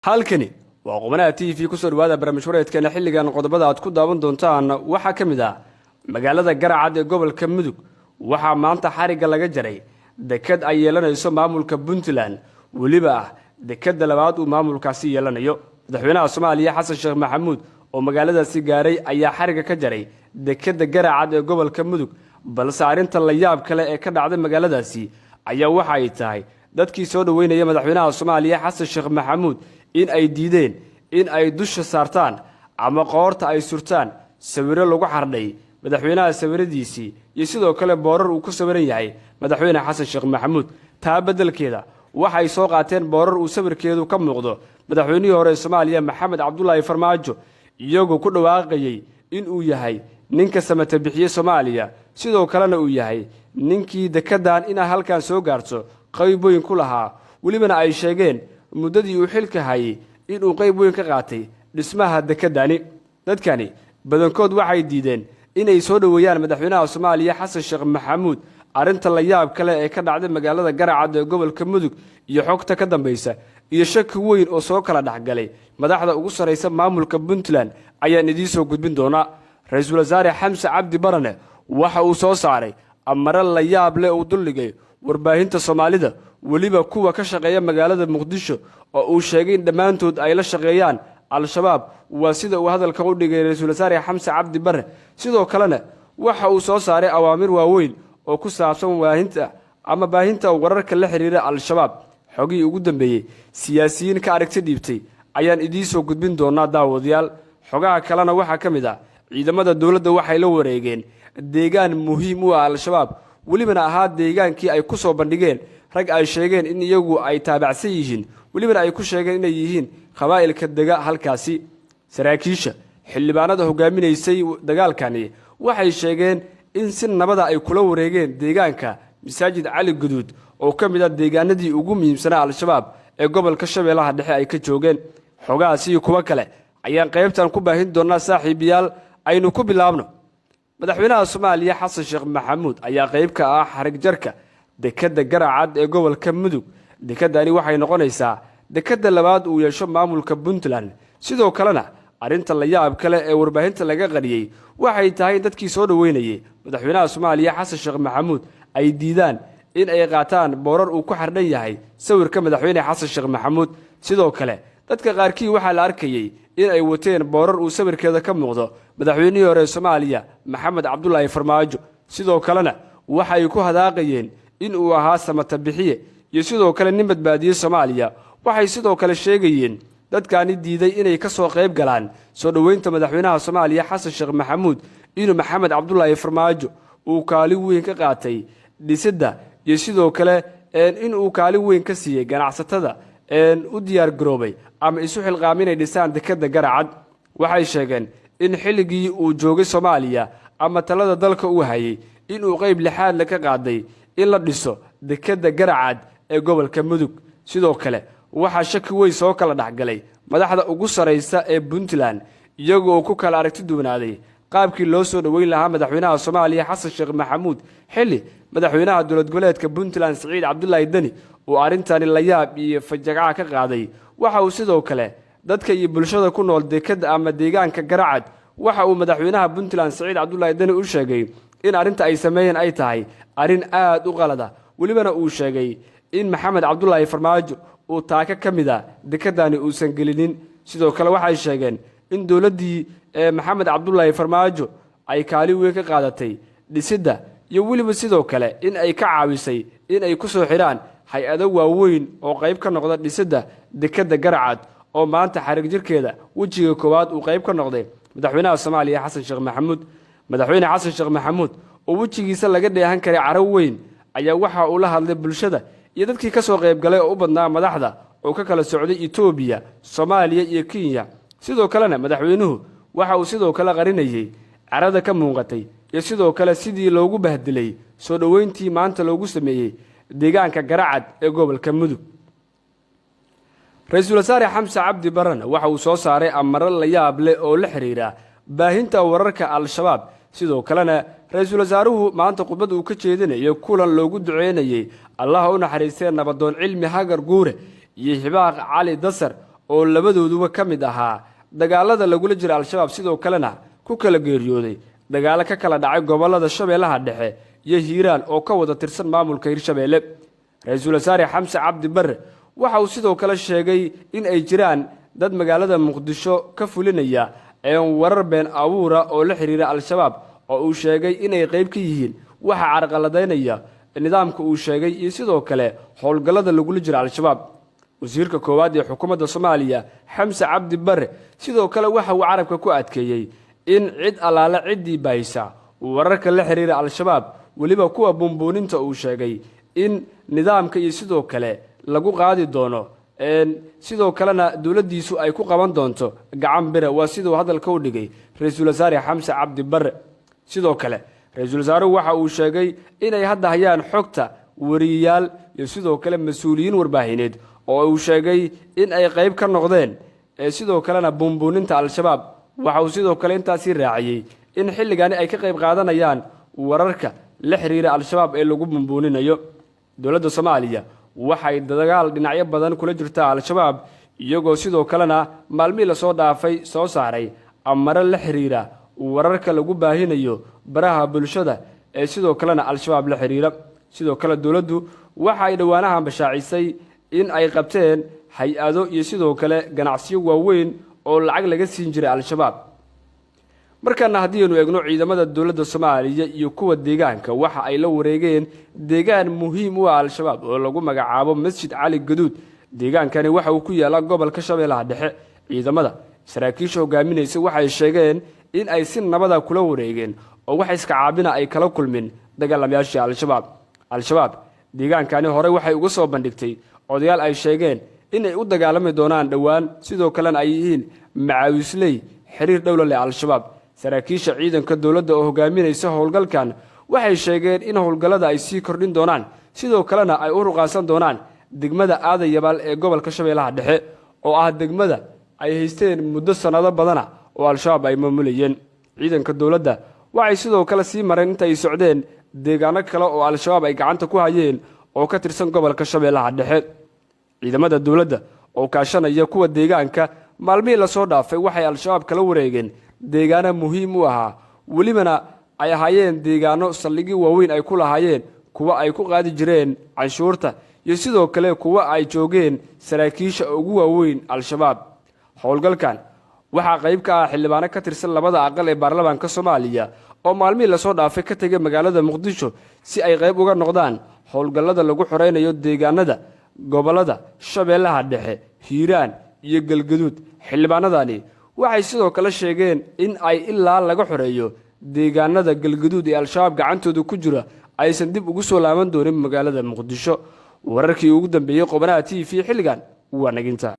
Halkani waa Qubanaha TV. Kusoo dhawaada barnaamij wareedkeena xilligan. Qodobada aad ku daawan doontaan waxaa ka mid ah: magaalada Garacad ee gobolka Mudug waxaa maanta xarigga laga jaray deked ay yeelanayso maamulka Puntland, weliba ah dekadda labaad uu maamulkaasi yeelanayo. Madaxweynaha Soomaaliya Xasan Sheekh Maxamuud oo magaaladaasi gaaray ayaa xarigga ka jaray dekadda Garacad ee gobolka Mudug. Balse arrinta la yaab kale ee ka dhacday magaaladaasi ayaa waxa ay tahay dadkii soo dhoweynaya madaxweynaha Soomaaliya Xasan Sheekh Maxamuud in ay diideen in ay dusha saartaan ama qoorta ay surtaan sawirro lagu xardhay madaxweynaha sawiradiisii iyo sidoo kale boorar uu ku sawiran yahay madaxweyne Xasan Sheekh Maxamuud. Taa beddelkeeda waxay soo qaateen boorar uu sawirkeedu ka muuqdo madaxweynihii hore ee Soomaaliya Maxamed Cabdulaahi Farmaajo, iyagoo ku dhawaaqayay in uu yahay ninka samata bixiye Soomaaliya, sidoo kalena uu yahay ninkii dekeddan inaa halkan soo gaarto qayb weyn ku lahaa. Welibana ay sheegeen muddadii uu xilka hayay inuu qayb weyn ka qaatay dhismaha dekeddani. Dadkani badankood waxay diideen inay soo dhoweeyaan madaxweynaha Soomaaliya Xasan Sheekh Maxamuud. Arrinta la yaab kale ee ka dhacday magaalada Garacad ee gobolka Mudug iyo xogta ka dambaysa iyo shaki weyn oo soo kala dhexgalay madaxda ugu sarraysa maamulka Puntland ayaan idiin soo gudbin doonaa. Ra-iisul wasaare Xamse Cabdi Barane waxa uu soo saaray amare la yaab leh uu duldhigay warbaahinta Soomaalida, weliba kuwa ka shaqeeya magaalada Muqdisho, oo uu sheegay in dhammaantood ay la shaqeeyaan Al-Shabaab. Waa sida uu hadalka u dhigay ra-iisul wasaare Xamse Cabdi Barre. Sidoo kalena waxa uu soo saaray awaamir waaweyn oo ku saabsan waahinta ama baahinta wararka la xiriira Al-Shabaab. Xogihii ugu dambeeyey, siyaasiyiin ka aragti dhiibtay ayaan idiin soo gudbin doonaa, daawadayaal. Xogaha kalena waxaa ka mid ah: ciidamada dowladda waxay la wareegeen deegaan muhiim u ah Al-Shabaab, welibana ahaa deegaankii ay ku soo bandhigeen rag ay sheegeen in iyagu ay taabacsan yihiin, welibana ay ku sheegeen inay yihiin qabaa'ilka dega halkaasi. Saraakiisha xildhibaanada hogaaminaysay dagaalkani waxay sheegeen in si nabada ay kula wareegeen deegaanka Masaajid Cali Guduud, oo ka mid ah deegaanadii ugu muhiimsanaa Al-Shabaab ee gobolka Shabeellaha Dhexe ay ka joogeen. Xogahaasi iyo kuwo kale ayaan qaybtan ku baahin doonaa. Saaxiibayaal, aynu ku bilaabno. Madaxweynaha Soomaaliya Xasan Sheekh Maxamuud ayaa qayb ka ah xarig jarka dekadda Garacad ee gobolka Mudug. Dekeddani waxay noqonaysaa dekedda labaad uu yeesho maamulka Puntland. Sidoo kalena arrinta la yaab kale ee warbaahinta laga qariyey waxay tahay in dadkii soo dhoweynayay madaxweynaha Soomaaliya Xasan Sheekh Maxamuud ay diidaan in ay qaataan boorar uu ku xardhan yahay sawirka madaxweyne Xasan Sheekh Maxamuud. Sidoo kale dadka qaarkii waxaa la arkayey in ay wateen boorar uu sawirkeeda ka muuqdo madaxweynihii hore ee Soomaaliya Maxamed Cabdulaahi Farmaajo. Sidoo kalena waxay ku hadaaqayeen in uu ahaa samata bixiye iyo sidoo kale nin badbaadiyey Soomaaliya. Waxay sidoo kale sheegayeen dadkaani diiday inay ka soo qayb galaan soo dhoweynta madaxweynaha Soomaaliya Xasan Sheekh Maxamuud inuu Maxamed Cabdulaahi Farmaajo uu kaalin weyn ka qaatay dhisidda iyo sidoo kale inuu kaalin weyn ka siiyey ganacsatada u diyaar garoobay ama isu xilqaam inay dhisaan dekedda Garacad. Waxay sheegeen in xilligii uu joogay Soomaaliya ama talada dalka uu hayay inuu qayb lixaadle ka qaaday in la dhiso dekedda Garacad ee gobolka Mudug. Sidoo kale waxaa shaki weyn soo kala dhexgalay madaxda ugu sarraysa ee Puntland, iyagoo ku kala aragti duwanaaday qaabkii loo soo dhoweyn lahaa madaxweynaha Soomaaliya Xasan Sheekh Maxamuud, xilli madaxweynaha dowlad goboleedka Puntland Siciid Cabdulaahi Deni uu arrintani la yaab iyo fajagaca ka qaaday. Waxa uu sidoo kale dadka iyo bulshada ku nool dekadda ama deegaanka Garacad waxa uu madaxweynaha Puntland Siciid Cabdulaahi Deni u sheegay in arrinta ay sameeyeen ay tahay arrin aad u qalada, welibana uu sheegay in Maxamed Cabdulaahi Farmaajo uu taaka ka mid a dekedani uusan gelinin. Sidoo kale waxay sheegeen in dowladdii Maxamed Cabdulaahi Farmaajo ay kaalin weyn ka qaadatay dhisidda iyo weliba sidoo kale in ay ka caawisay in ay ku soo xidhaan hay-ado waaweyn oo qayb ka noqda dhisidda dekedda Garacad, oo maanta xarig jirkeeda wejiga koowaad uu qayb ka noqday madaxweynaha Soomaaliya Xasan Sheekh Maxamuud. Madaxweyne Xasan Sheekh Maxamuud oo wejigiisa laga dheehan karay caro weyn ayaa waxa uu la hadlay bulshada iyo dadkii ka soo qayb galay oo u badnaa madaxda oo ka kala socday Itoobiya, Soomaaliya iyo Kenya. Sidoo kalena madaxweynuhu waxa uu sidoo kale qarinayey carada ka muuqatay iyo sidoo kale sidii loogu bahdilay soo dhoweyntii maanta loogu sameeyey deegaanka Garacad ee gobolka Mudug. Ra-iisul wasaare Xamse Cabdi Barana waxa uu soo saaray amaro la yaab leh oo la xidhiira baahinta wararka Al-Shabaab. Sidoo kalena ra-iisul wasaaruhu maanta khudbad uu ka jeedinayo kulan loogu duceynayey, Allaha u naxariistee, nabadoon Cilmi Hagar Guure iyo Hibaaq Cali Dasar oo labadooduba ka mid ahaa dagaalada lagula jira Al-Shabaab, sidoo kalena ku kala geeriyooday dagaalo ka kala dhacay gobollada Shabeellaha Dhexe iyo Hiiraan oo ka wada tirsan maamulka Hirshabeelle. Ra-iisul Wasaare Xamse Cabdi Barre waxa uu sidoo kale sheegay in ay jiraan dad magaalada Muqdisho ka fulinaya warar been abuura oo la xiriira Al-Shabaab, oo uu sheegay inay qayb ka yihiin waxa carqaladaynaya nidaamka uu sheegay iyo sidoo kale howlgallada lagula jira Al-Shabaab. Wasiirka koowaad ee xukuumadda Soomaaliya Xamse Cabdi Barre sidoo kale waxa uu carabka ku adkeeyey in cid allaale ciddii baahisa wararka la xiriira Al-Shabaab, weliba kuwa buunbuuninta, uu sheegay in nidaamka iyo sidoo kale lagu qaadi doono, sidoo kalena dowladdiisu ay ku qaban doonto gacan bira. Waa siduu hadalka u dhigay Ra-iisul Wasaare Xamse Cabdi Barre. Sidoo kale ra-iisul wasaaruhu waxa uu sheegay inay hadda hayaan xogta wariyayaal iyo sidoo kale mas-uuliyiin warbaahineed oo uu sheegay in ay qayb ka noqdeen sidoo kalena buunbuuninta Al-Shabaab. Waxa uu sidoo kale intaasii raaciyey in xilligani ay ka qayb qaadanayaan wararka la xiriira Al-Shabaab ee lagu buunbuuninayo. Dowladda Soomaaliya waxay dagaal dhinacyo badan kula jirtaa Al-Shabaab, iyagoo sidoo kalena maalmihii lasoo dhaafay soo saaray amare la xiriira wararka lagu baahinayo baraha bulshada ee sidoo kalena Al-Shabaab la xiriira. Sidoo kale dowladdu waxa ay dhowaanahan bashaacisay in ay qabteen hay-ado iyo sidoo kale ganacsiyo waaweyn oo lacag laga siin jiray Al-Shabaab. Markaana haddii aynu eegno, ciidamada dowladda Soomaaliya iyo kuwa deegaanka waxa ay la wareegeen deegaan muhiim u ah Al-Shabaab oo lagu magacaabo Masjid Cali Gaduud. Deegaankani waxa uu ku yaallaa gobolka Shabeellaha Dhexe. Ciidamada saraakiisha hogaaminaysa waxay sheegeen in ay si nabada kula wareegeen oo wax iska caabina ay kala kulmin dagaalamayaashii Al-Shabaab. Al-Shabaab deegaankani horey waxay uga soo bandhigtay odayaal ay sheegeen inay u dagaalami doonaan dhowaan, sidoo kalena ay yihiin macaawisley xiriir dhowla leh Al-Shabaab. Saraakiisha ciidanka dowladda oo hogaaminaysa howlgalkan waxay sheegeen in howlgallada ay sii kordhin doonaan, sidoo kalena ay u ruqaansan doonaan degmada Aadayabaal ee gobolka Shabeellaha Dhexe, oo ah degmada ay haysteen muddo sannado badana oo Al-Shabaab ay maamulayeen. Ciidanka dowladda waxay sidoo kale sii mareen inta ay socdeen deegaano kale oo Al-Shabaab ay gacanta ku hayeen oo ka tirsan gobolka Shabeellaha Dhexe. Ciidamada dowladda oo kaashanaya kuwa deegaanka maalmihii lasoo dhaafay waxay Al-Shabaab kala wareegeen deegaano muhiim u ahaa, welibana ay ahaayeen deegaano saldhigyo waaweyn ay ku lahaayeen, kuwa ay ku qaadi jireen canshuurta iyo sidoo kale kuwa ay joogeen saraakiisha ugu waaweyn Al-Shabaab. Howlgalkan waxaa qayb ka ah xildhibaano ka tirsan labada aqal ee baarlamaanka Soomaaliya oo maalmihii lasoo dhaafay ka tegay magaalada Muqdisho si ay qayb uga noqdaan howlgallada lagu xoreynayo deegaanada gobollada Shabeellaha Dhexe, Hiiraan iyo Galgaduud. Xildhibaanadani waxay sidoo kale sheegeen in ay ilaa laga xoreeyo deegaanada Galgaduud ee Al-Shabaab gacantooda ku jira aysan dib ugu soo laaban doonin magaalada Muqdisho. Wararkii ugu dambeeyey Qubanaha TV xilligan waa naginta.